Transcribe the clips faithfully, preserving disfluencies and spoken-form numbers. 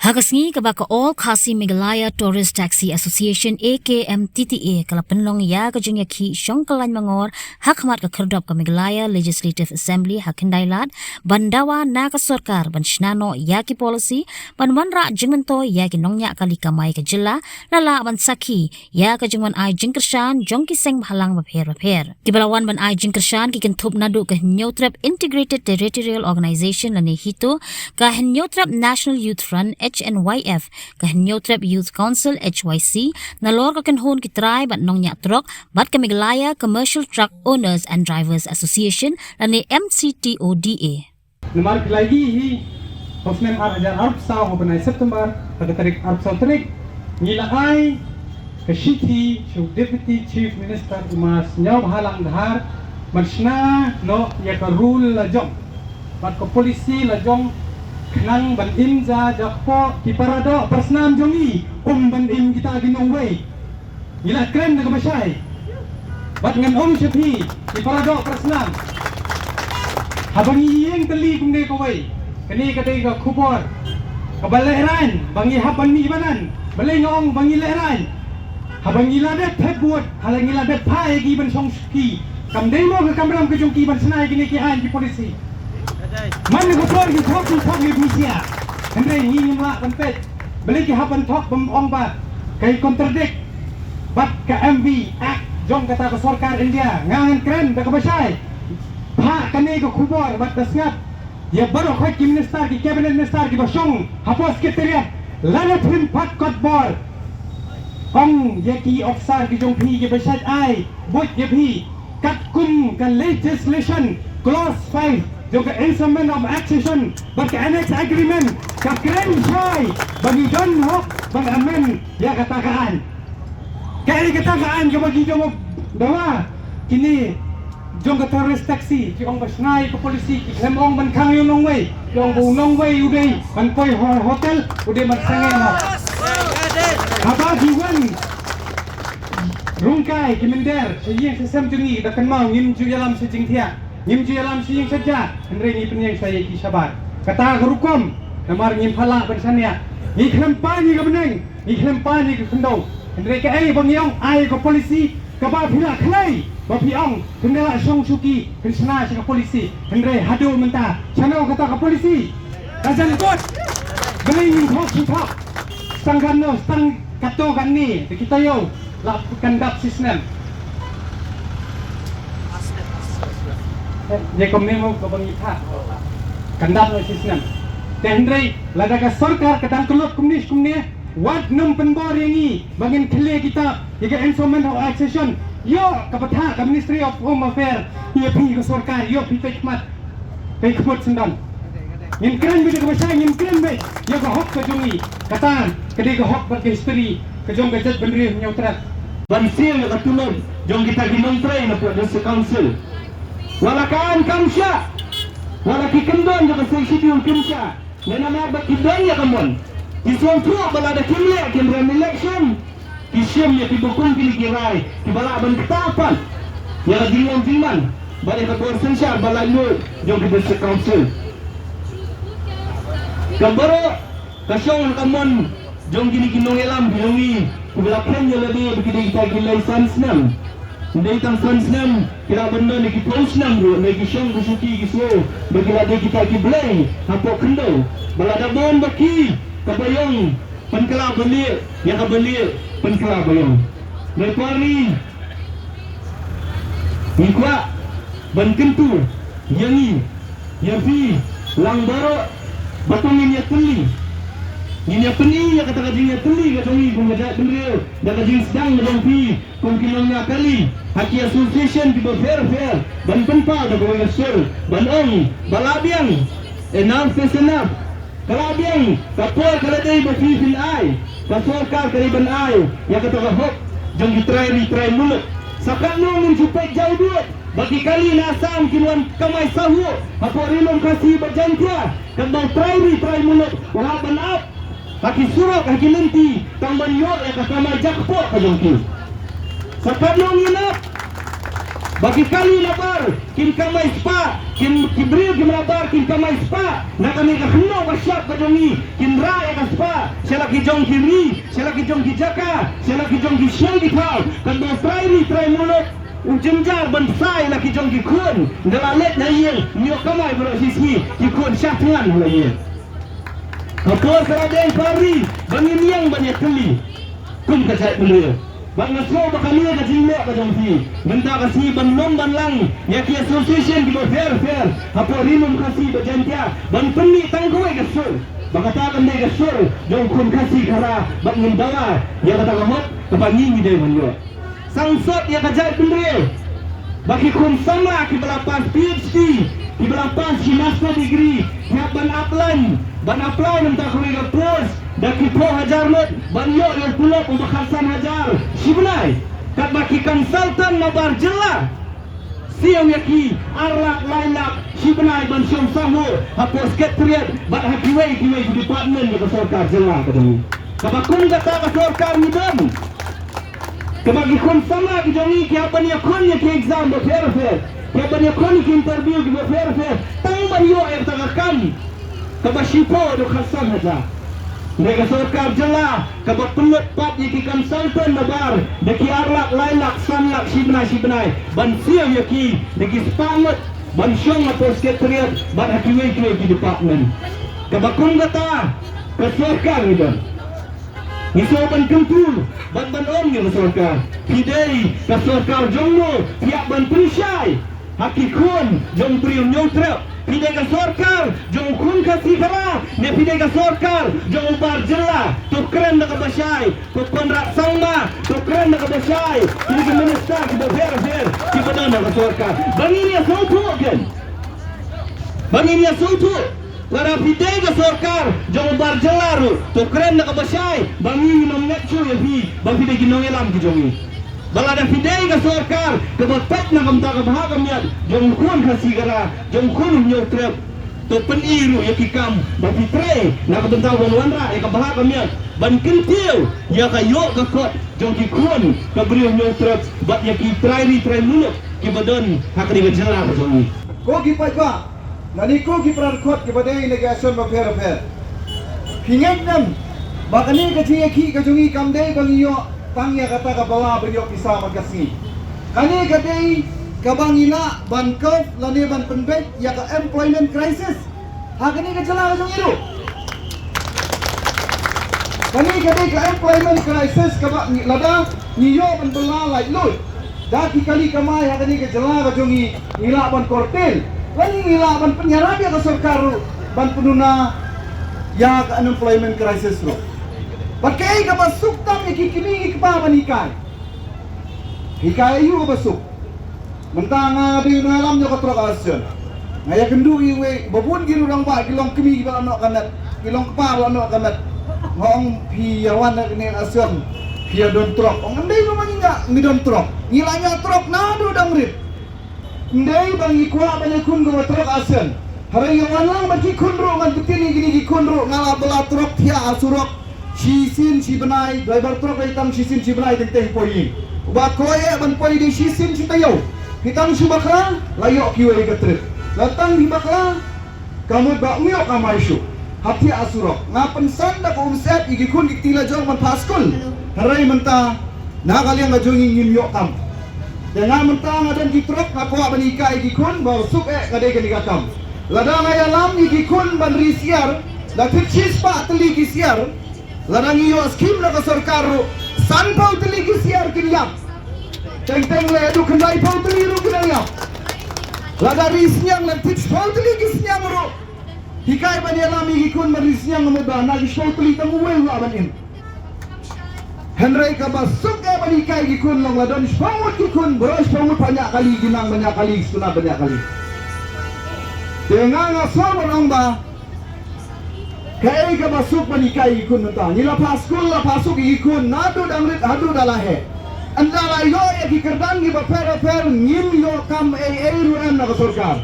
Ha ka sngi kaba ka All Khasi Meghalaya Tourist Taxi Association, A K M T T A, ka la pynlong ïa ka jingïakhih shong kyllaiñ mangor ha khmat ka khyrdop ka Meghalaya Legislative Assembly ha Khyndai Lad, ban dawa na ka sorkar ban shna noh ïa ki policy ban wanrah jingmyntoi ïa ki nongñiah kali kamai ka jylla, la lah ban sakhi ïa ka jingwan ai jingkyrshan jong ki seng bhalang bapher bapher. Kiba la wan ban ai jingkyrshan ki kynthup naduh ka Hynñiewtrep Integrated Territorial Organization lane HITO, ka Hynñiewtrep National Youth Front, H N Y F, ka Hynñiewtrep Youth Council, H Y C, nalor ka kynhun ki trai bad nongñiah trok, bad ka Meghalaya Commercial Truck Owners and Drivers Association lane M C T O D A. Namar ki la ïohi hi ha u snem ar hajar arphew saw ha u bnai September, ha ka tarik arphew saw tarik, ngi la ai ka shithi sha u Deputy Chief Minister u Ma Sniawbhalang Dhar ban shna noh ïa ka rule la jong bad ka policy la jong khnang ban im ja jakpoh ki paradoh parasnam jong ngi, um ban im kita ki nongwei. Ngi la kren da kaba shai. Bad ngan ong sha phi, ki paradoh parasnam, haba ngi ïeng tylli kumne kawei, kane ka dei ka khubor kaba lehraiñ ba ngi hap ban mih ban wan. Balei nga ong ba ngi lehraiñ? Haba ngi la dep thep vote, haba ngi la dep phah ïa ki ban shong shuki, kam dei mo ka kamram ka jong ki ban shna ïa kine ki aiñ ki policy? Man ka por ki thok ki thok ngi pynshai. Hynrei ngi ngim lah ban peit. Balei ki hap ban thok ban ong ba ka contradict bad ka M V Act jong kata ka sorkar India? Nga ngan kren da kaba shai. Phah kane ka khubor bad da sngap ïa baroh khoit ki minister, ki cabinet minister kiba shong hapoh secretariat, lada phim pat kot bor, ong ïa ki officer ki jong phi kiba shait ai buit ïa phi, katkum ka legislation clause five jong ka Instrument of Accession bad ka Annex Agreement, ka kren shai ba ngi don hok ban amend ïa kata ka aiñ. Kaei kata ka aiñ kaba ki jong u dawa, kine jong ka tourist taxi, ki ong ba shna ïa ka policy, ki khlem ong ban khang ïa u nongwei, ki ong ba u nongwei u dei ban poi ha hotel, u dei ban sangeh noh. Haba ki wan rung kai ki mynder sha ïing sha sem jong ngi, da kynmaw ngim ju ïalam sha jingthiah, ngim ju ïalam sha ïing sha jaka, hynrei ngi pynïeng sha ïa ki shabar. Kata ka rukom, namar ngim pat lah ban shaniah. Ngi khlem pan ïa ka bneng, ngi khlem pan ïa ka khyndew. Hynrei kaei ba ngi ong, ai ka policy kaba phi lah khlei ba phi ong, phin da lah shong shuki, phin shna sha ka policy. Hynrei haduh mynta shano kata ka policy? Ka jan kut. Balei ngin thok shi thok? Tang katno, tang katto katne da ki taïew la pyndap shi snem. Eh, ïa kumne mo kaba ngi phah. Pyndap noh shi snem. Te hynrei lada ka sorkar ka dang kyllut kumne shi kumne, wat nym pynbor ïa ngi ba ngin khlieh kitab ïa ka Instrument of Accession. Ïoh kaba thah ka Ministry of Home Affairs, ïa phi ka sorkar, ïoh phi peit khmat, peit khmut syndon. Ngin kren beit da kaba shai, ngin kren beit ïa ka hok ka jong ngi. Kata ka dei ka hok bad ka history ka jong ka jaitbynriew Hynñiewtrep. Ban siew ïa ka tulop jong kita ki nongtrei na pdeng District Council. Wat la ka aiñ kam shah, wat la ki kyndon jong ka Sixth Schedule kim shah, ne namar ba ki don ïa ka mon, ki sngewthuh ba lada kim leh, kim rem election, ki shim ïa kiba kum kine ki rai kiba lah ban ktah pat ïa ka jinglong jingman bad ïa ka bor synshar ba laitluid jong ki District Council. Ka baroh ka shong ha ka mon jong kine ki nongïalam ki jong ngi kiba la kren ïa lade ba ki dei kita ki lai san snem. Ym dei tang san snem, ki lah ban don ïa ki phew snem ruh, ne ki shong ka shuki ki sngew ba ki la dei kita ki blei hapoh khyndew. Ba lada bun ba ki, kaba ïong pynkylla ba lieh, ïa kaba lieh pynkylla ba ïong. Ngi kwah, ngi kwah ban kyntu ïa ngi, ïa phi lang baroh, ba to ngin ïatylli, ngin ïa pyni ïa kata ka jingïatylli ka jong ngi kum ka jaitbynriew da ka jingsdang ka jong phi kum ki nongñiah kali ha ki association kiba pher pher, ban pynpaw da kawei ka sur ban ong ba la biang, enough is enough. Ka la biang, ka por ka la dei ba phi phin ai, ka sorkar ka dei ban ai ïa kata ka hok jong ki trai ri trai muluk. Sa katno ngin shu peit jaw duh ba ki kali na Assam kin wan kamai sahuh hapoh Ri Lum Khasi bad Jaintia, katno trai ri trai muluk u hap ban ap ha ki surok, ha ki lynti, tang ban ïoh ïa ka kamai jakpoh ka jong ki. Sa katno ngin ap? Ba ki kali nabar kin kamai spah, kin, ki briew ki nabar kin kamai spah na kane ka khyndew ba shap ka jong ngi, kin rah ïa ka spah sha la ki jong ki ri, sha la ki jong ki jaka, sha la ki jong ki shnong ki thaw. Katba u trai ri trai muluk u jynjar ban sa ïa la ki jong ki khun, da la leit na ïing, ym ïoh kamai baroh shi sngi, ki khun shah thngan ha la ïing. Ka por ka la dei ba ri ba ngin ïeng ban ïatylli kum ka jaitbynriew. Bad nga sngew ba kane ka jingleh ka jong phi mynta ka sngi ban lum ban lang ïa ki association kiba pher pher hapoh Ri Lum Khasi bad Jaiñtia ban pynmih tang kawei ka sur, ba kata kan dei ka sur jong u khun Khasi Khara, bad ngin dawa ïa kata ka mot kaba ngi ngi dei ban ïoh. Sangsot ïa ka jaitbynriew ba ki khun samla kiba la pass P H D, kiba la pass ki master degree, ki hap ban apply, ban apply na bynta kawei ka post da ki phew hajar ngut, ban ïoh ïa u tulop uba khatsan hajar shi bnai. Katba ki consultant nabar jylla siew ïa ki ar lak lai lak shi bnai ban shong sahur hapoh secretariat bad ha kiwei kiwei ki department jong ka sorkar jylla ka jong ngi. Kaba kum kata ka sorkar ngi don, kaba ki khun samla ki jong ngi ki hap ban ïakhun ïa ki exam ba pher pher, ki hap ban ïakhun ïa ki interview kiba pher pher tang ban ïoh ïa kata ka kam kaba shiphew haduh khatsan hajar. Hynrei ka sorkar jylla kaba pynlut pat ïa ki consultant nabar da ki ar lak lai lak san lak shi bnai shi bnai ban siew ïa ki da ki spah ngut ban shong hapoh secretariat bad ha kiwei kiwei ki department. Kaba kum kata ka sorkar ngi don. Ngi sngew ban kyntu bad ban ong ïa ka sorkar, phi dei ka sorkar jong no, phi hap ban pynshai ha ki khun jong u briew Hynñiewtrep. Phi dei ka sorkar jong u khun Khasi Khara ne phi dei ka sorkar jong u bar jylla? To kren da kaba shai, ko Conrad Sangma, to kren da kaba shai. Kine ki minister kiba pher pher kiba don ha ka sorkar, ba ngin ïa sngewthuh kein, ba ngin ïa sngewthuh. Lada phi dei ka sorkar jong u bar jylla ruh, to kren da kaba shai, ba ngi ngin ym ngeit shuh ïa phi ba phi dei ki nongïalam ki jong ngi. Ba lada phi dei ka sorkar kaba peit na ka bynta ka bha ka miat jong u khun Khasi Khara, jong u khun Hynñiewtrep, to pyni ruh ïa ki kam ba phi trei na ka bynta ban wanrah ïa ka bha ka miat, ban kyntiew ïa ka ïoh ka kot jong ki khun ka briew Hynñiewtrep bad ïa ki trai ri trai muluk kiba don ha kane ka jylla ka jong ngi. Ko ki paidbah, lane ko ki para dkhot kiba dei na ki ration bapher bapher, phi ngeit ne em ba kane ka jingïakhih ka jong ngi kam dei ba ngi ïoh tang ïa kata ka bylla ban ïoh pisa man ka sngi? Kane ka dei kaba ngi lah ban curb lane ban pynbeit ïa ka employment crisis ha kane ka jylla ka jong ngi ruh. Kane ka dei ka employment crisis kaba ngi, lada ngi ïoh ban bylla laitluid da ki kali kamai ha kane ka jylla ka jong ngi, ngi lah ban curtail lane ngi lah ban pynïarap ïa ka sorkar ruh ban pynduna ïa ka unemployment crisis ruh. Bad kaei kaba suk tam ïa ki kmie ki kpa ban hikai? Hikai aïu kaba suk? Mynta nga dei u nongïalam jong ka trok Asian. Nga ïakynduh ïa iwei, ba bun ki ruh rangbah ki long kmie kiba la noh ka met, ki long kpa ba la noh ka met. Nga ong, phi ïa wan na kane Asian, phi ïa don trok? Ong, ym dei ruh ma ngi, ngi don trok. Ngi la ñiah trok naduh dang rit. Ym dei ba ngi kwah ban ïakhun kawei trok Asian. Hynrei ïa wan lang bad ki khun ruh, ngan pyntip ïa kine ki khun ruh, nga la bylla trok thiah ha surok shisien shi bnai, driver trok dei tang shisien shi bnai teng teng poi ïing. Uba khlaiñ eh ban poi dei shisien shi taïew. Phi tang shu bakla la ïoh kiwei ka trip. La tang phi bakla, ka mut ba ym ïoh kamai shuh. Hap thiah ha surok. Nga pynsan da ka umsyep ïa ki khun ki kti la jong ban phah skul. Hynrei mynta na ka liang ka jong ngi ngim ïoh kam. Te nga mynta nga don ki trok, nga kwah ban hikai ïa ki khun ba suk eh ka dei kane ka kam. Lada nga ïalam ïa ki khun ban ri syiar, la thied shispah tylli ki syiar. Lada ngi ïoh skim na ka sorkar ruh, sanphew tylli ki syiar kin ïap. Teng teng leh haduh khyndaiphew tylli ruh kin ïap. Lada ri sniang, la thied shiphew tylli ki sniang ruh, hikai ban ïalam ïa ki khun ban ri sniang, namar ba na ki shiphew tylli tang uwei u lah ban im. Hynrei kaba suk eh ban hikai ki khun long la don shiphew ngut ki khun, baroh shiphew ngut phah ñiah kali, ki nang ban ñiah kali, ki sngewtynnat ban ñiah kali. Te nga nga sngew ban ong ba kaei kaba suk ban hikai ki khun mynta? Ngi la phah skul, la phah suk ïa ki khun naduh dang rit haduh da la heh. Ynda la ïoh ïa ki kyrdan kiba pher bapher, ngim ïoh kam ei ei ruh em na ka sorkar.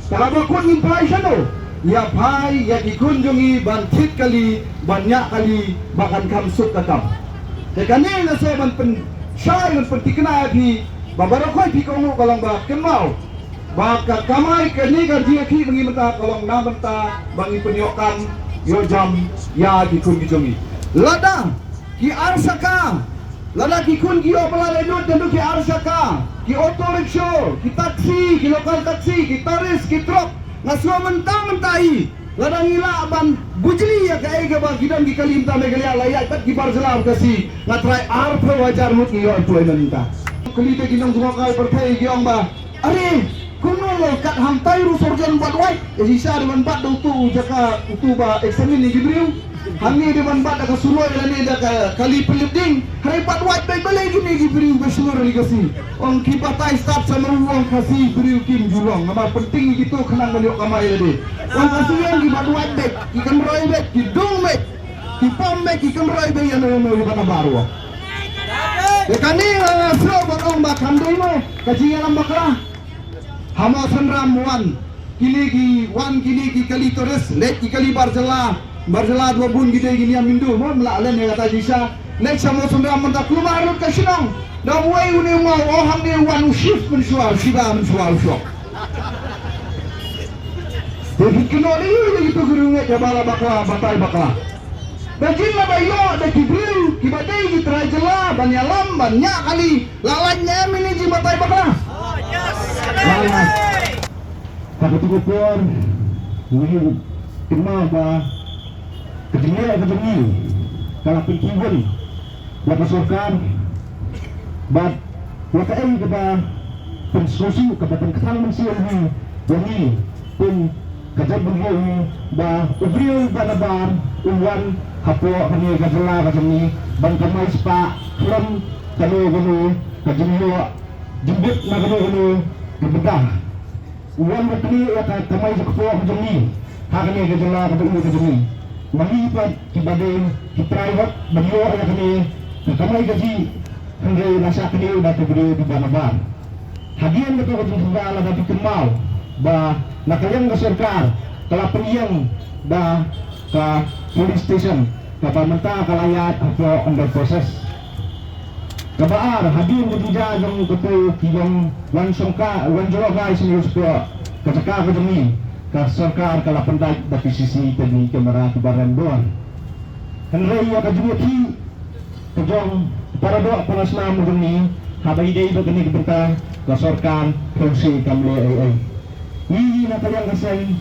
Te kaba kut ngin phai shano? Ïa phai ïa ki khun jong ngi ban thied kali, ban ñiah kali, ba kan kham suk ka kam. Te kane nga sngew ban pynshai, ban pynthikna ïa phi, Ba baroh khoit phi kohnguh ka long ba kynmaw ba ka kamai kane ka jingïakhih ba ngi mynta ka long na bynta ba ngi pynïoh kam ïoh jam ïa ki khun ki jong ngi. Lada ki ar shaka, lada ki khun ki ïoh ba la leh lut, naduh ki ar shaka, ki auto rickshaw, ki taxi, ki local taxi, ki taris, ki truck, nga sngew mynta mynta hi lada ngi lah ban bujli ïa kaei kaba ki don ki kali mynta Meghalaya, la ïaid bad ki bar jylla ba Khasi, nga trai arphew hajar ngut ngi ïoh employment mynta. Kylli te ki nongthoh khubor pyrthei ki ong ba, are, kumno mo kat hangtai ruh syrjan bat wait, ïa shisha dei ban bat da utu u jaka, utu ba examine ïa ki briew. Hangne dei ban bat da ka suloi lane da ka kali pynlip ding. Hynrei bat wait beit balei kine ki briew ba shlur ïa ka Khasi. Ong ki batai stad sa ma u ong Khasi briew kim ju long. Namar pynting ïa kito khnang ban ïoh kamai lade. Ong Khasi ong ki bat wait beit, ki kynroi beit, ki dung beit, ki pom beit, ki kynroi beit ïa no ïa no ïa ba nabar u ong. Ïa kane nga sngew ban ong ba kam dei mo ka jingïalam bakla. Ha Mawsynram wan kine ki, wan kine ki kali tourist, leit ki kali bar jylla, bar jylla dei bun ki dei ki niam Hindu, mo, mla len ïa kata shisha. Leit sha Mawsynram mynta kulmar lut ka shnong. Da uwei une u maw, oh, hangne wan u shift mynshuwa, u shiba mynshuwa u shong. Te phi kynnoh ïa kito ki riewngeit ba la bakla, batai bakla. Da jin la ba ïoh da ki briew kiba dei ki trai jylla ban ïalam ban ñiah kali, la lait ne em ine i jingbatai bakla? La lait. Ha katu ka por ngi kynmaw ba ka jingïaid ka jong ngi ka la pynkhih wan ïa ka sorkar bad ïa kaei kaba pynsngewsih kaba pynkthang mynsiem hi ïa ngi kum ka jaitbynriew hi ba u briew ba nabar un wan hapoh kane ka jylla ka jong ngi ban kamai spah khlem kano kano ka jingïoh jingbit na kano kano ka bynta. U wan ban knieh ïa ka kamai jingkpoh ka jong ngi ha kane ka jylla kaba ïeit ka jong ngi. Ma ngi pat kiba dei ki trai hok ban ïoh ïa kane ka kamai kajih, hynrei la shah knieh da ki briew kiba nabar. Hadien kata ka jingkynmaw lada phi kynmaw ba na ka liang ka sorkar ka la pynïeng da ka police station kaba mynta ka la ïaid hapoh under process. Kaba ar, hadien ka jingjia jong kito ki long wan shongkai, wan jrong kai sniew shuh ka jaka ka jong ngi, ka sorkar ka la pyndait da ki C C T V camera kiba rem dor. Hynrei ïa ka jingïakhih ka jong para doh para snam jong ngi, haba ïadei bad kane ka bynta ka sorkar pynshai kam leh ei ei. Ngi na ka liang ka seng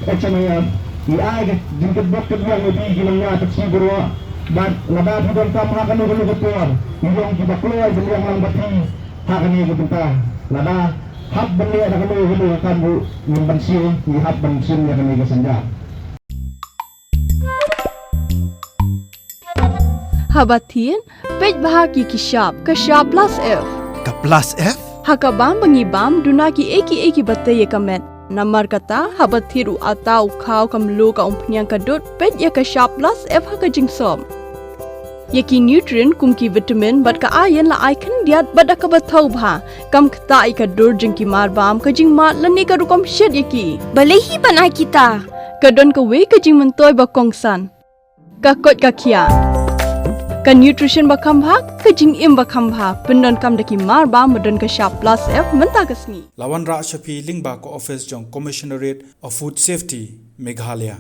H M I R ngi ai ka jingkyrpad kyrpad ïa phi ki nongñiah taxi baroh bad lada phi donkam ha kano kano ka por, ngi long kiba kloi ban ïalam bad phi ha kane ka bynta. Lada hap ban leh da kano kano ka kam ruh ngim ban shim, ngi hap ban shim ïa kane ka synjat. Haba thied, peit bha ki ki shap, ka shap plus F. Ka plus F? Ha ka bam ba ngi bam, duna kiei kiei kiba tei ïa ka met. Namar kata, haba thied u atta, u khaw, ka mluh, ka umphniang, ka dud, peit ïa ka shap plus F ha ka jingsop. Ïa ki nutrient kum ki vitamin bad ka iron la ai khyndiat bad da kaba thaw bha. Kam ktah ïa ka dur jong ki mar bam, ka jingmad lane ka rukom shet ïa ki. Balei hi ban ai kita? Ka don kawei ka jingmyntoi ba kongsan. Ka koit ka khiah. Ka nutrition ba kham bha, ka jingim ba kham bha. Pyndonkam da ki mar bam ba don ka shap plus F mynta ka sngi. La wanrah sha phi lyngba ka office jong Commissionerate of Food Safety, Meghalaya.